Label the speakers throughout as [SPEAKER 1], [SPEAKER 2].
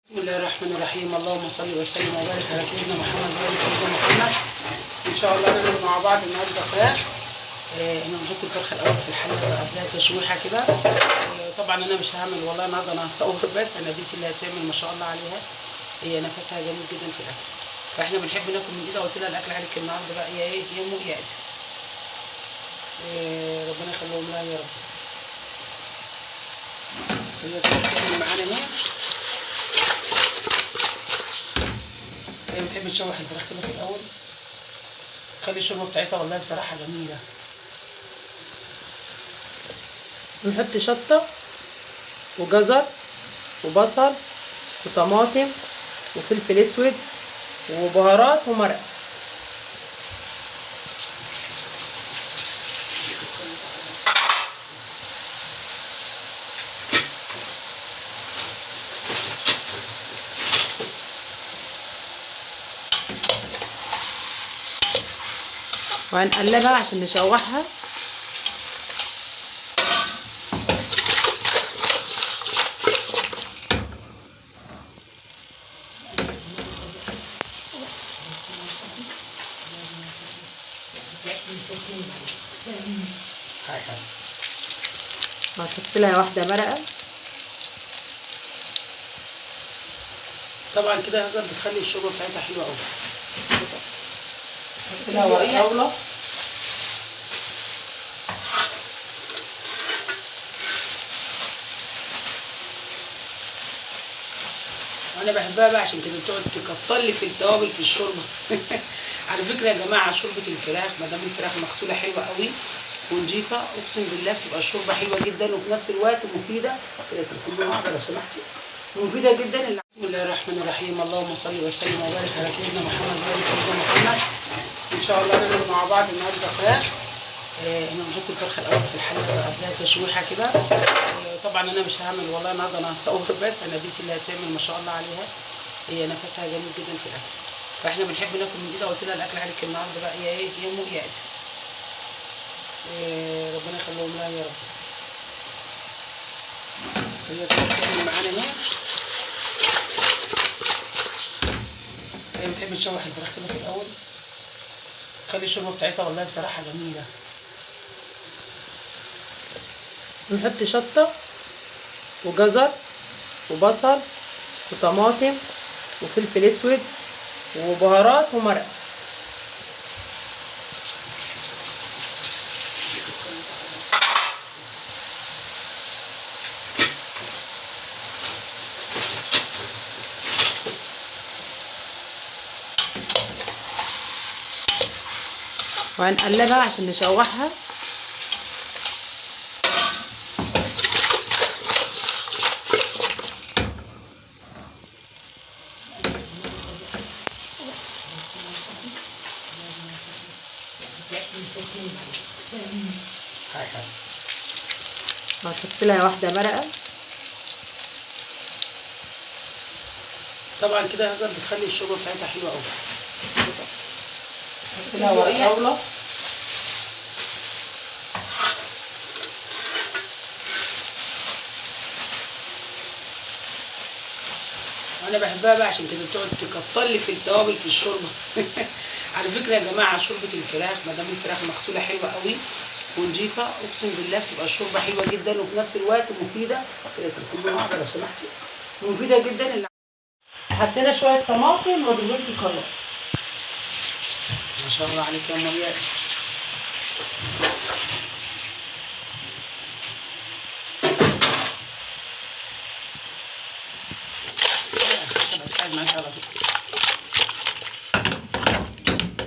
[SPEAKER 1] بسم الله الرحمن الرحيم. اللهم صل وسلم وبارك على سيدنا محمد وعلى سيدنا محمد. ان شاء الله نعمل مع بعض النهارده فراخ. احنا بنحط الفرخه الاول في الحلة قبلها تشويحه كده. طبعا انا مش هعمل والله النهارده، انا هصور بس. انا بنتي اللي هتعمل ما شاء الله عليها، هي نفسها جميل جدا في الاكل، فاحنا بنحب ناكل من ايدها. قلت لها الاكل عليك النهارده بقى، يا ايه يا امو يا ادي. ربنا يخليهم لها يا رب. هي بتعمل معانا اهي، هي بتحب تشوح الفراخ كده في الاول، تخلي الشوربة بتاعتها والله بصراحة جميلة. نحط شطه وجزر وبصل وطماطم وفلفل اسود وبهارات ومرق. وهنقلبها عشان نشوحها. هحط لها واحدة مرقه. طبعا كده هزار بتخلي الشوربة بتاعتها حلوة قوي. احط لها ورق طاولة. انا بحبها بقى عشان كده بتقعد تكتر لي في التوابل في الشوربة. على فكرة يا جماعة شوربة الفراخ ما دام الفراخ مغسوله حلوة قوي ونضيفه، اقسم بالله بتبقى الشوربة حلوة جدا وفي نفس الوقت مفيدة. كله واحدة لو سمحتي، مفيدة جدا. بسم الله الرحمن الرحيم. اللهم صل وسلم وبارك على سيدنا محمد وعلى سيدنا محمد. ان شاء الله نعمل مع بعض النهارده فراخ. احنا بنحط الفرخه الاول في الحلة قبلها تشويحه كده. طبعا انا مش هعمل والله النهارده، انا هصور بس. انا بنتي اللي هتعمل ما شاء الله عليها، هي نفسها جميل جدا في الاكل، فاحنا بنحب ناكل من ايدها. قلت لها الاكل عليك النهارده بقى، يا ايه يا امو يا ادي. ربنا يخليهم لها يا رب. هي بتعمل معانا اهي، هي بتحب تشوح الفراخ كده في الاول، تخلي الشوربة بتاعتها والله بصراحة جميلة. نحط شطه وجزر وبصل وطماطم وفلفل اسود وبهارات ومرق. وهنقلبها عشان نشوحها. هحط لها واحدة مرقه. طبعا كده هزار بتخلي الشوربة بتاعتها حلوة قوي. احط لها ورق طاولة. انا بحبها بقى عشان كده بتقعد تكتر لي في التوابل في الشوربة. على فكرة يا جماعة شوربة الفراخ ما دام الفراخ مغسوله حلوة قوي ونضيفه، اقسم بالله بتبقى الشوربة حلوة جدا وفي نفس الوقت مفيدة. كله واحدة لو سمحتي، مفيدة جدا. حطينا شوية طماطم وضربت الخلاط. ما شاء الله عليك يا ام اياد.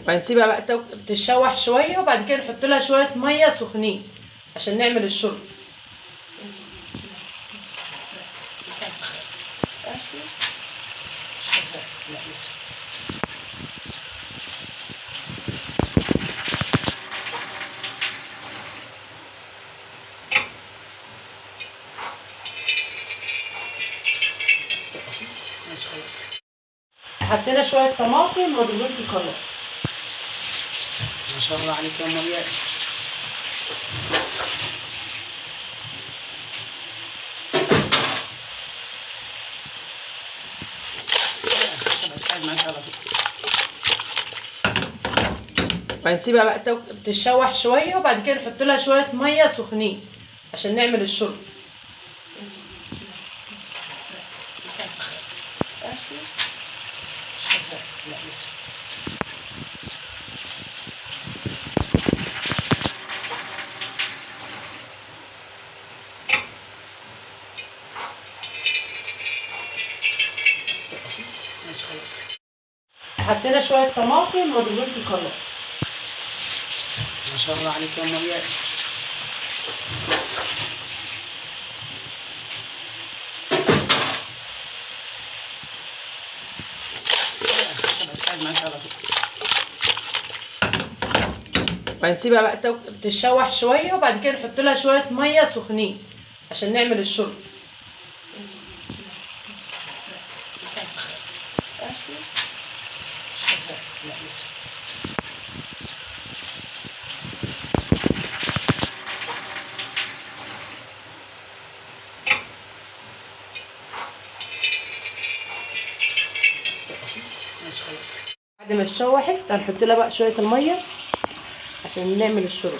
[SPEAKER 1] وهنسيبها بقى تتشوح شوية، وبعد كده نحط لها شوية مية سخنين عشان نعمل الشوربة. حطينا شوية طماطم وضربت الخلاط. ما شاء الله عليك يا ام اياد. هساعد معاك على طول. وهنسيبها بقى تتشوح شوية، وبعد كده نحط لها شوية مية سخنين عشان نعمل الشوربة. حطينا شوية طماطم مضروبين في الخلاط. ما شاء الله عليك يا ام مريم. وهنسيبها بقى تتشوح شوية، وبعد كده نحط لها شوية مية سخنين عشان نعمل الشوربة. بعد ما اتشوحت هنحط لها بقى شوية المية عشان نعمل الشوربة.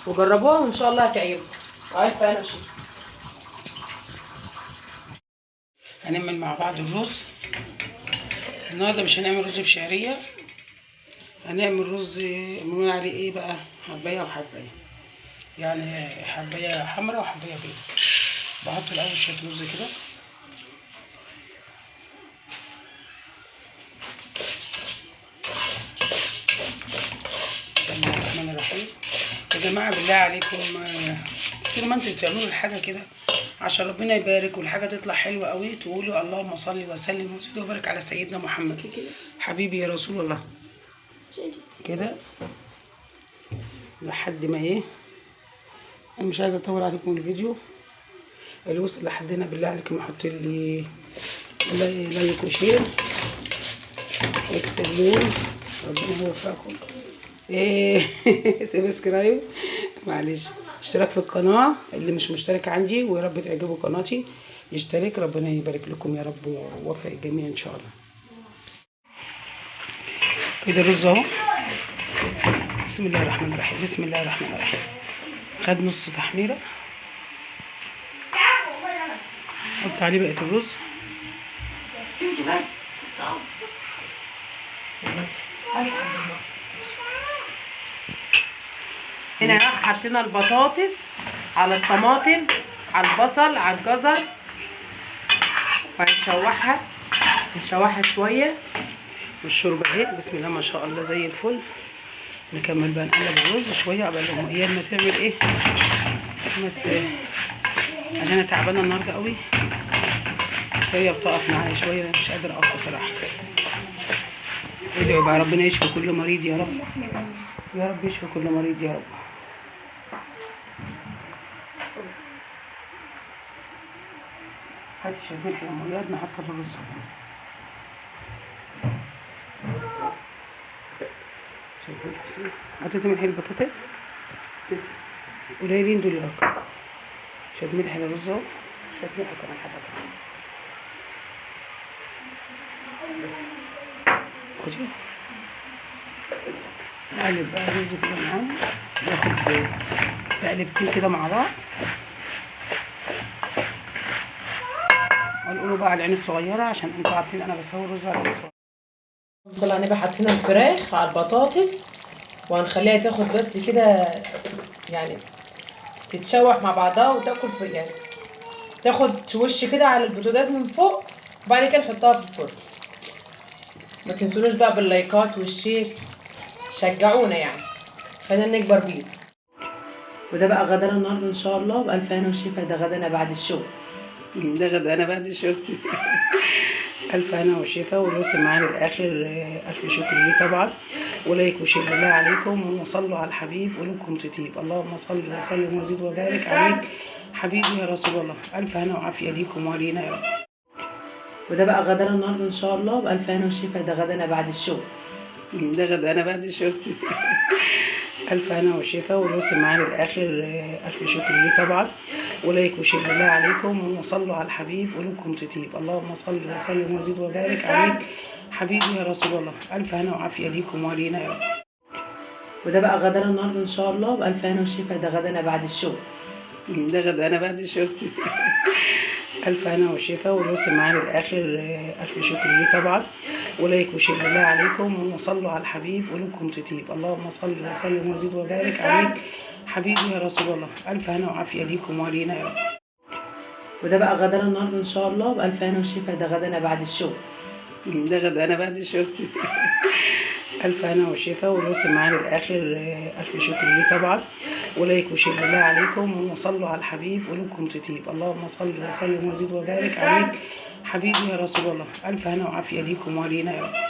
[SPEAKER 1] وجربوها وان شاء الله هتعجبكم. وعارفه انا شو
[SPEAKER 2] هنعمل مع بعض الرز النهارده. مش هنعمل رز بشعريه، هنعمل رز بنقول عليه ايه بقى، حبايه وحبايه، يعني حبايه حمراء وحبايه بيضاء. بحط الاول شوية رز كده، بسم الله الرحمن الرحيم. يا جماعة بالله عليكم، طول ما انتوا بتعملوا الحاجة كده عشان ربنا يبارك والحاجة تطلع حلوة قوي، تقولوا اللهم صل وسلم وزد وبارك على سيدنا محمد حبيبي يا رسول الله. كده لحد ما ايه، انا مش عايزه اطول عليكم الفيديو، اللي وصل لحد هنا بالله عليكم حط لي like و share واكسبلور، ربنا يوفقكم. ايه subscribe، معلش اشتراك في القناة اللي مش مشترك عندي، ويا رب تعجبوا قناتي يشترك، ربنا يبارك لكم يا رب ويوفق الجميع ان شاء الله. كده الرز اهو، بسم الله الرحمن الرحيم، بسم الله الرحمن الرحيم. خد نص تحميره، حط عليه بقية الرز.
[SPEAKER 1] هنا حطينا البطاطس على الطماطم على البصل على الجزر، وهنشوحها نشوحها شوية.
[SPEAKER 2] والشوربه اهي بسم الله ما شاء الله زي الفل. نكمل بقى نقلب الرز شوية قبل ام اياد ما تعمل ايه، عشان انا تعبانة النهارده قوي، هي بتقف معايا شوية، انا مش قادرة اقف بصراحة. ادعوا بقى ربنا يشفي كل مريض يا رب، يا رب يشفي كل مريض يا رب. هاتي شوية ملح يا ام اياد نحطها في الرز. شايفين الحسين؟ حطيتي ملح البطاطس؟ بس قليلين دول يا رب. شوية ملح للرز اهو، شوية ملح كمان حبه كمان بس. خدي نقلب بقى الرز كده معانا، ناخد تقلبتين كده مع بعض، ونقوله بقى على العين الصغيرة عشان انتوا عارفين انا بسوي الرز على العين الصغيرة.
[SPEAKER 1] طلع نبقى حاطين الفراخ على البطاطس، وهنخليها تاخد بس كده يعني تتشوح مع بعضها وتاكل في يعني تاخد وش كده على البوتاجاز من فوق، وبعد كده نحطها في الفرن. ما تنسونوش بقى باللايكات وال share، شجعونا يعني خلينا نكبر بيه. وده بقى غدانا النهارده ان شاء الله بألف هنا وشفا. ده غدانا بعد الشغل،
[SPEAKER 2] ده غدانا بعد الشغل. ألف هنا وشفا، واللي وصل معانا للآخر ألف شكر ليه طبعا، و like و share بالله عليكم، وصلوا على الحبيب قلوبكم تطيب. اللهم صل وسلم وزد وبارك عليك حبيبي يا رسول الله. ألف هنا وعافية ليكم ولينا يا رب.
[SPEAKER 1] وده بقى غدانا النهارده ان شاء الله بألف هنا وشفا. ده غدانا بعد الشغل.
[SPEAKER 2] ده غدانا بعد الشغل. ألف هنا وشفا، واللي وصل معانا للآخر ألف شكر ليه طبعا، و like و share بالله عليكم، وصلوا على الحبيب قلوبكم تطيب. اللهم صل وسلم وزد وبارك عليك حبيبي يا رسول الله. ألف هنا وعافية ليكم ولينا يا رب.
[SPEAKER 1] وده بقى غدانا النهارده ان شاء الله بألف هنا وشفا. ده غدانا بعد الشغل.
[SPEAKER 2] ده غدانا بعد الشغل. ألف هنا وشفا، واللي وصل معانا للآخر ألف شكر ليه طبعا، و like و share بالله عليكم، وصلوا على الحبيب قلوبكم تطيب. اللهم صل وسلم وزد وبارك عليك حبيبي يا رسول الله. ألف هنا وعافية ليكم ولينا يا رب.
[SPEAKER 1] وده بقى غدانا النهارده ان شاء الله بألف هنا وشفا. ده غدانا بعد الشغل.
[SPEAKER 2] ده غدانا بعد الشغل. ألف هنا وشفا، واللي وصل معانا للآخر ألف شكر ليه طبعا، و like و share بالله عليكم، وصلوا على الحبيب قلوبكم تطيب. اللهم صل وسلم وزد وبارك عليك حبيبي يا رسول الله. ألف هنا وعافية ليكم ولينا يا رب.